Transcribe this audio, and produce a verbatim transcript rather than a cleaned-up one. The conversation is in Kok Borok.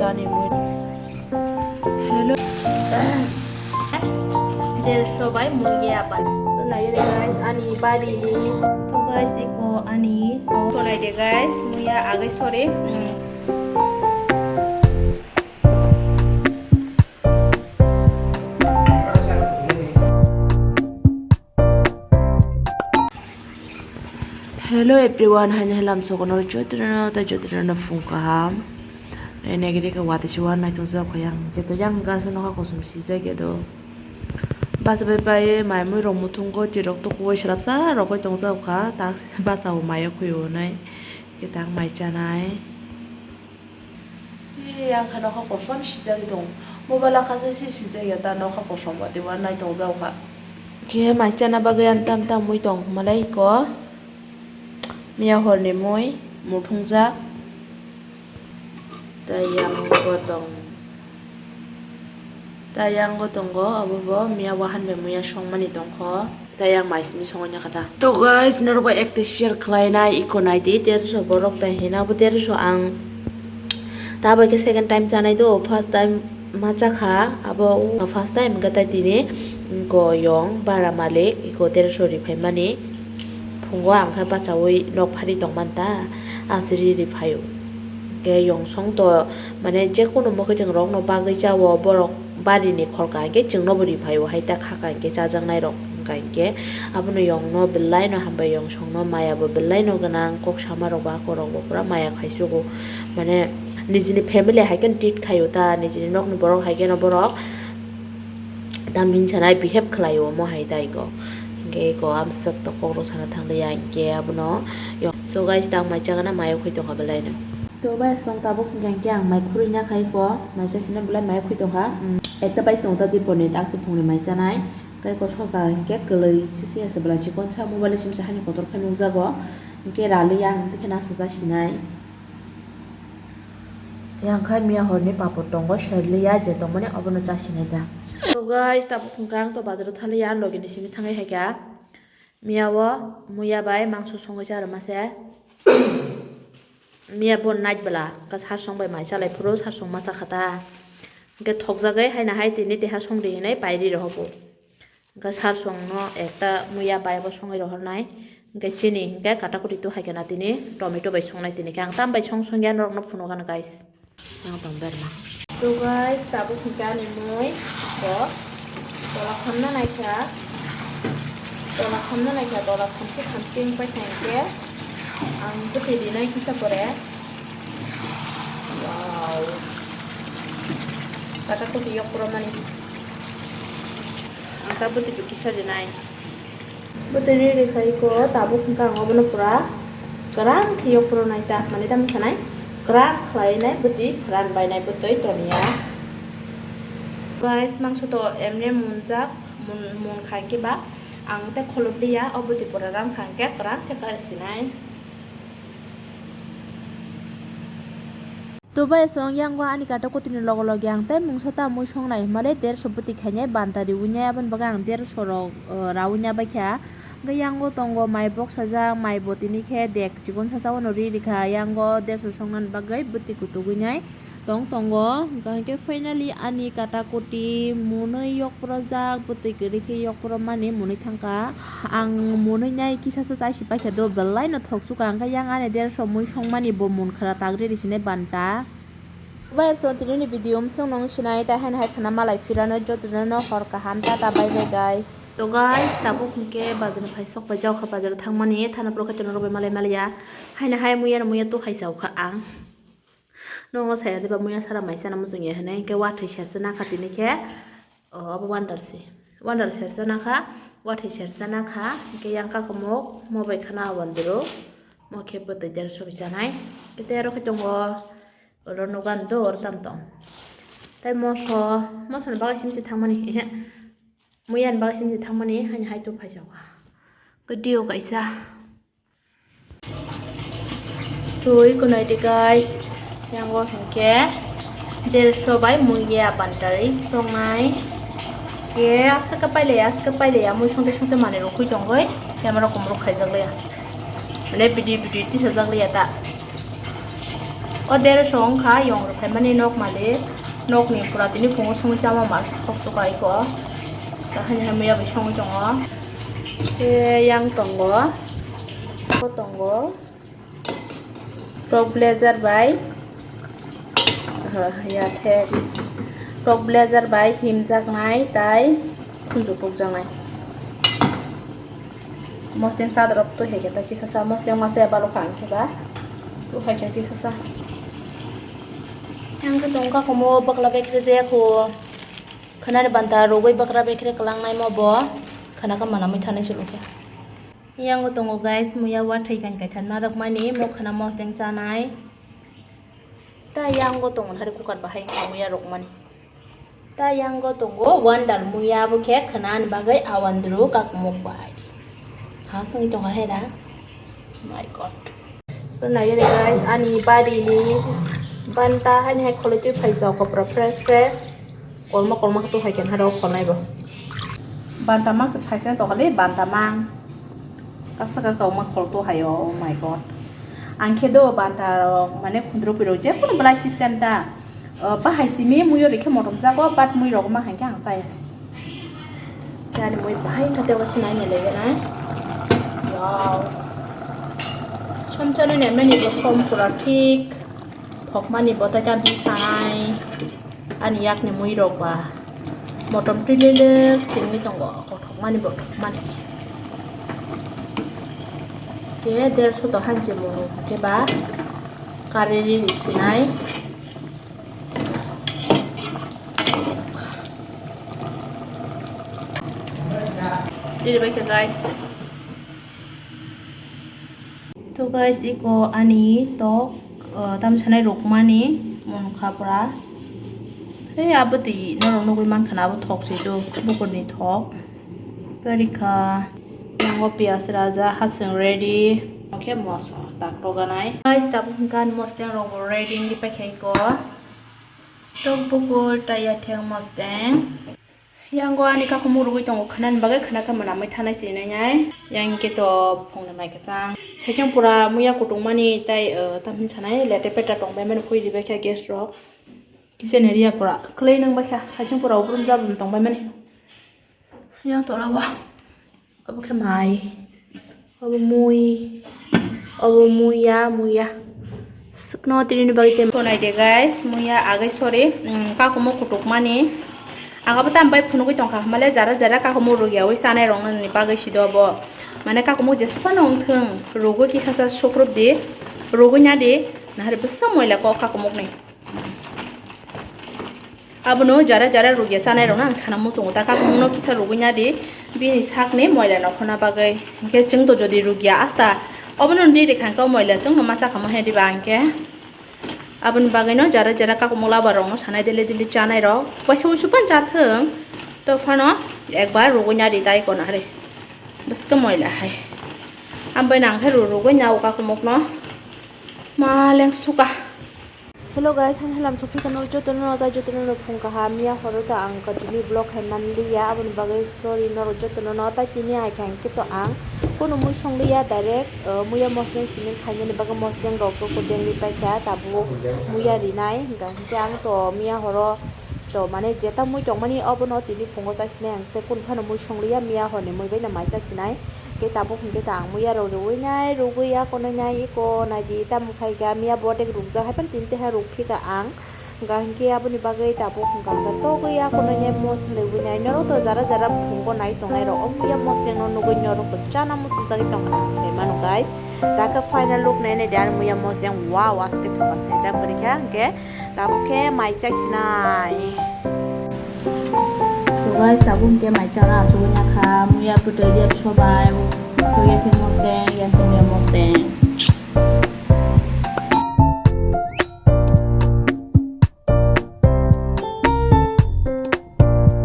Ani mui. Hello. Dersho bai muiya apan. Nai guys, ani bari ni. To guys, iko ani to nai de guys, muiya agai, sorry. Hmm. Hello everyone, haini halam sokono jotono tei jotono phung kaham. Nai nai gede ke wati si wan nai tong jao kha yang. Keto yang gasa nokha kosom si jai kedo. Basa bai bai mai mui rok muthung ko tirok to koi srapsa rok koi tong jao kha. Tak basa o mai o khuyo nai. Ketang mai chanai. Ee, ang kha nokha kosom sijagwi tongo. Mobile o kha se si sijagya ta nokha kosom watwi wanai tongjao kha. Khe mai chana bagwi ang tam tam mui tong malai ko. Miya horni mui muthungjak. Tei yang bo tong. Tei yang bo tongo, abo bo miya wahan bai muya songmani tongkho. Tei yang mai simi songwi nokha ta. To guys, norok bai ekta share khlainai iko naidi, dersho borok tai hina bo dersho ang. Ta bai khe second time chanai do, first time ma chakha, abo first time hwnkhe tai tini go yong bara malik iko dersho ri phaimani. Phungo ang khe bachaui nok phari tongmani ta, ang se ri ri phaio. Hwnkhe yong song to mane jekono mwkhwtwng rokno bagwi chao borok. Barini khorka hinkhe chwngno bo ri phaio hai ta khaka hinkhe chajaknai rok wngkha hinkhe abono yongno belai no hambai yong songno maya bo belai no gwnang kok sama rok ba akhorok bo pura maya khaichugo mane nijini family hai kheno treat khaio ta nijini nokni borok hai kheno borok tamni hinsa nai behave khlaio omo hai ta iko hinkhe iko amswk to kok rw sana thang liya hinkhe abono yong so guys tang mai chagana maya khoi tongkha belai no. To bai song tabuk hwnkhe ang mai khurui na khai ko, mai sa sina belai mai khui tongkha. Ekta bai song ta dipor ni tak se phung ni mai chanai. Kai ko sosa hwnkhe kwlwi sisi ase belai chikon sa mobile sim se hani kotor khai nukjago. Hwnkhe raliya ang tei khe nasa ja sinai. Yang khai miya hor ni papor tongo serliya je tongmani obono cha sinai ta. So guys tabuk hwnkhe ang to bazar o thaliya logi ni simi thangai hai kha. Miya o muya bai mangso songwi cha rwma se. Miya bo night bwla, hwnkhe sarsong bai mai chalai phuru sarsong ma chakha ta. Hwnkhe thokjagwi haino hai tini teha songri hinwi pairi rohobo. Hwnkhe sarsong no ekta muya bai bo songwi rohornai. Hwnkhe chini hwnkhe kata koti tu hai kheno tini tomato bai songnai tini khe ang tam bai song song ya norok no phunukgano guys. Yang tong berma. To guys, tabuk hwnkhe ani mui ko. Tola khamna naikha. Tola khamna naikha, tola khamsi khamsi wngpai thangkhe ang bwtwi rinai kisa pore. Wow. Kata koti yok pura mani. Ang ta bwtwi kisa rinai. Bwtwi ri ri khai ko tabuk hwnkhe ang obono pura kwran khe yok pura nai ta, mane tamo sanai kwran khlai nai bwtwi pran bai nai bwtwi toniya. Guys, mangso to emne munjak, mun, mun khai khe ba ang tei kholop liya, o bwtwi pura ram khai khe kwran khe kari sinai. To bai song yango ani kata kotini logo logi ang tei mungsa ta mui songnai hwnmale derso bwtwi khainai banta riwi nai aboni bagwi ang derso rok, uh, rawi nai bai kha. Hwnkhe yango tongo mai boksajak, mai bo tini khe dek chikon sacha wano ri rikha. Yango derso songnani bagwi bwtwi kutugwi nai tong tongo. Hwnkhe finally ani kata koti mwnwi yok. Porojak bwtwi kwrwi khe yok poromani mwnwi thangkha. Ang mwnwi nai kisa sa chai si paikha do, belai no thok sukha, hwnkhe yang ani derso mui songmani bo mun khra tagri ri sinai banta. Bai so tini ni video msong nong sinai, tai haino hai khana malai phirano jotono no hor kaham, tata bye bye guys. To guys, tabuk hwnkhe bazar phai sok pai jao kha, bazar thangmani thana pro khe tono rwbai malai maliya. Haino hai muya no muya tu hai sao kha ang. Nokno saya diba muya sara mai chana muchung ya hinui hwnkhe wathwi sersa nakha tini khe, o, obo wonder se. Wonder sersa nakha, wathwi sersa nakha, hwnkhe yang kakamuk mo bai khana wonder o, mo khe bwtwi derso bai chanai. Hwnkhe tei aro khe tongo, oro nogo ani do, oro tam tong. Tei moso, moso ni bagwi simi se thangmani, ehe. Muya ni bagwi simi se thangmani, haini hai to phai jao kha. Hwnkhe dio kaisa. Twi kunai di guys, yango hinkhe derso bai muiya bantari songnai. Ye aswk pailaya, aswk pailaya, mui songte songte manwi rok khui tongoi, camera kumrok khaijak liya. Mane video video tisajak liya ta. O dersho wngkha yong rwphaimani nok malik, nokni pura tini phungo songwi chama ma khok chuka iko. Tahini hai muya bai songwi tongo. Tei yang tongo, bo tongo. Frog blazer bai, ya the. Frog blazer bai himjaknai tai khunju pukjaknai. Mosteng sadrok tu hai khe ta kisa sa, mosteng masa ya balo kha ang khe ba. Tu hai khe kisa sa. Yang khe tongka komo bakla bekre je ko. Khanani banta rogwi bakra bekre kwlangnai mo bo. Khana kha manamwi thanai se lukhe. Yango tongo guys, muya wathai kain kaitha narwkmani, mo khana mosteng chanai. Ta yango tongo hari kukar bahai muya rokmani. Ta yango tongo wandal muya, bo khe khanani bagwi awandru kakmuk bai. Ha songwi tongo hai da. My God. To nai re guys, ani bari ni banta hani hai kholo twi phai jao kopra fresh fresh. Kolma kolma khe to hai khe haro kholnai bo. Banta mang se phai se to kali banta mang. Kasa ka kauma khol to hai o, oh my God. Ang khe do banta rok mane khundro piro je kono belai system ta. Uh, bahai simi muiyo rikhe motom jago, but mui rok ma hai khe ang chaya. Khe ani mui bahai kha tei wngkha sinai ni lege nai. Wow. Chomchani ne mani bo som pura thik thokmani bo tai ta bi sanai. Ani yakni mui rok ba motom twi lele singwi tongo, kothokmani bo thokmani. Khe derso to hanchi munu khe ba kari riri sinai. Riri bai khe guys. To guys, iko ani tok, uh, tam sanai rukmani mung kha pura. Hey, abo twi norok nugwi mankha na abo thok se do, bukurni thok. Perikha, yango piyaj raja, hasing ready. Oke, moso tak toganai. Guys, tabuk hwnkha ani mosteng rok bo ready wngwi paikha iko. Tok bukur, taya theng mosteng. Yango ani kakumuk rwgwi tongo, khwnani bagwi khwna khe mwnamwi thanai se nai nai. Yang khe to phungni mai kwchang. Haikhe pura muya kutung mani tai, uh, tamni sanai lete peta tong bai mani phui ribai kha gas rok. Kisa ni riya pura kwlwi nang bai kha, haikhe pura ubrum jabrum tong bai mani. Yang tola bo. Obo khe mai. Obo mui. Obo muya, muya. Sikno tini bagwi tem. Tonai de guys, muya agwi sorry, mm, kakumo kutuk mani. Ang abo tam bai phunugwi tongkha, male jara jara kakumo rugyawi chanai roknani bagwi sido obo. Mane kakumo jesphano wngthung, rugwi kisa sa sukrup di, rugwi nadi, nahari bwsa moila kok kakumokni. Abono jara jara rugya chanai rokno ang sana muchungo ta, kakumukno kisa rugwi nadi, bini sakni moila nokhorna bagwi. Hinkhe chwng to jodi rugya asta, obono nini rikha hinkhe o moila chwngno ma chakha mo he diba hinkhe. Aboni bagwino jara jara kakumuk laba rokno sanai dele dele chanai rok, waisa wuisu pan chathwng, to phano ekbar rugwi nadi tai kono hari bwskhe moila hai. Ambai nang khe ru rugwi nao kakumukno ma leng suka. Hello guys, ang halam sukhi kano jotono no tai jotono no phung kaha miya horo ta ang continue vlog hai manliya, aboni bagwi sorry norok jotono no tai tini ai kha hinkhe to ang kono mui songliya direct, uh, muya mosteng simi khainani bagwi mosteng rok to kudengwi paikha tabuk muya rinai hinkha hinkhe ang to miya horo to mane jeta mui tongmani obono tini phungo chai sinai ang tei kunu phano mui songliya miya horni mui bai no mai chai sinai. Khe tabuk hinkhe ta ang muya rok rwui nai, rwui ya kono nai iko nai di tamo khai kha miya bodek rukjak hai phano tini teha rukphi kha ang. Hwnkha hinkhe aboni bagwi tabuk hwnkha hwnkha togwi ya kono nai mo chwlwi nai norok to jara jara phungo nai tongnai rok o muya mosteng no nugwi norok to chana muchung jagwi tongkha ang sai mano guys. Dakhe final look nai nai de ani muya mosteng wow aske thoka sai jak bwrwi kha hinkhe tabuk khe mai chai sinai. To guys, tabuk hwnkhe mai chana achugwi nakha, muya bwtwi der sobai, to yakhe mosteng,